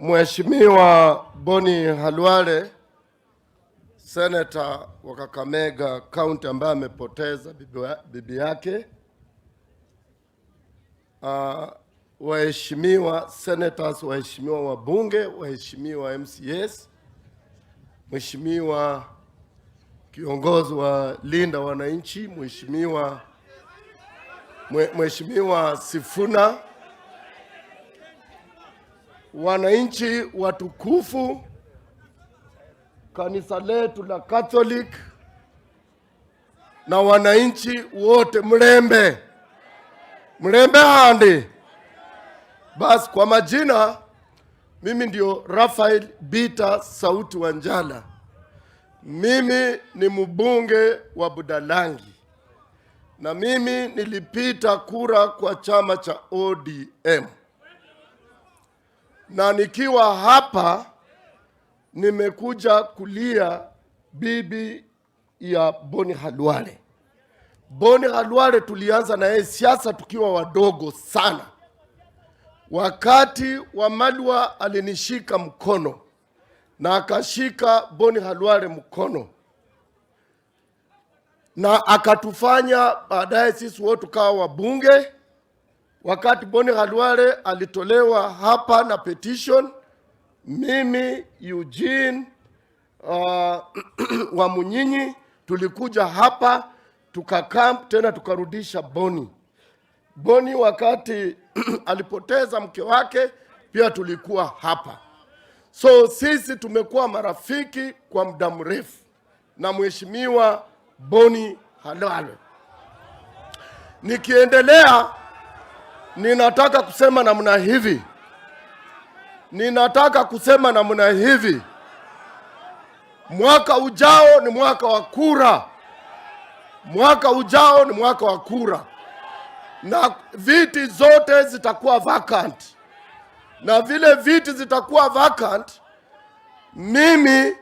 Mheshimiwa Boni Khalwale, Senator wa Kakamega County ambaye amepoteza bibi yake. Waheshimiwa senators, waheshimiwa wabunge, waheshimiwa MCAs, Mheshimiwa kiongozi wa Linda Wananchi, Mheshimiwa Sifuna, wananchi watukufu, kanisa letu la Catholic na wananchi wote, mlembe mlembe handi. Basi kwa majina, mimi ndio Raphael Bita Sauti Wanjala. Mimi ni mbunge wa Budalangi na mimi nilipita kura kwa chama cha ODM, na nikiwa hapa nimekuja kulia bibi ya Boni Khalwale. Boni Khalwale tulianza na yeye siasa tukiwa wadogo sana. Wakati wa Malwa alinishika mkono na akashika Boni Khalwale mkono na akatufanya baadaye sisi wote tukawa wabunge. Wakati Boni Khalwale alitolewa hapa na petition, mimi Eugene wa Munyinyi tulikuja hapa tukakaa tena tukarudisha Boni. Boni wakati alipoteza mke wake pia tulikuwa hapa. So sisi tumekuwa marafiki kwa muda mrefu na Mheshimiwa Boni Khalwale. Nikiendelea, ninataka kusema namna hivi, ninataka kusema namna hivi, mwaka ujao ni mwaka wa kura, mwaka ujao ni mwaka wa kura, na viti zote zitakuwa vacant, na vile viti zitakuwa vacant, mimi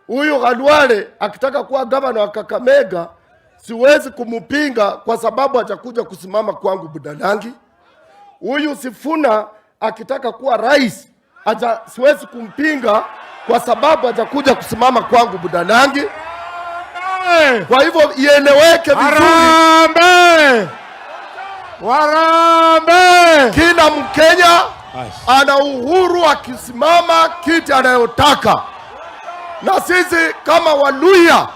huyu Khalwale akitaka kuwa gavana wa Kakamega siwezi kumupinga kwa sababu hajakuja kusimama kwangu Budalangi. Huyu Sifuna akitaka kuwa rais siwezi kumpinga kwa sababu hajakuja kusimama kwangu Budalangi. Kwa hivyo ieleweke vizuri. Harambee! Harambee! Kila Mkenya ana uhuru akisimama kiti anayotaka, na sisi kama Waluhya,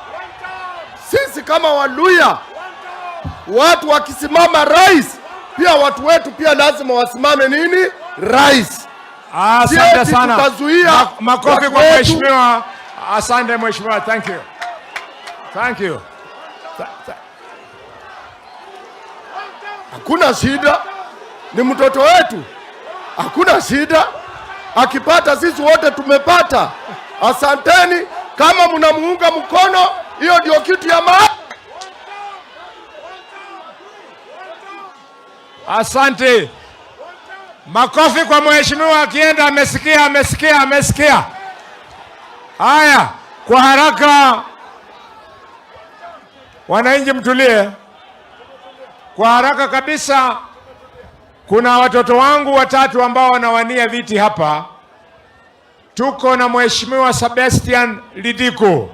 sisi kama Waluhya, watu wakisimama rais, pia watu wetu pia lazima wasimame nini rais. Asante Eti sana. tutazuia Makofi watu kwa wetu. Mheshimiwa. Asante, mheshimiwa. Thank you. Thank you. Hakuna shida, ni mtoto wetu, hakuna shida. Akipata sisi wote tumepata. Asanteni kama mnamuunga mkono, hiyo ndio kitu ya maana. Asante. Makofi kwa mheshimiwa akienda, amesikia, amesikia, amesikia. Haya, kwa haraka wananchi mtulie. Kwa haraka kabisa, kuna watoto wangu watatu ambao wanawania viti hapa. Tuko na Mheshimiwa Sebastian Lidiko.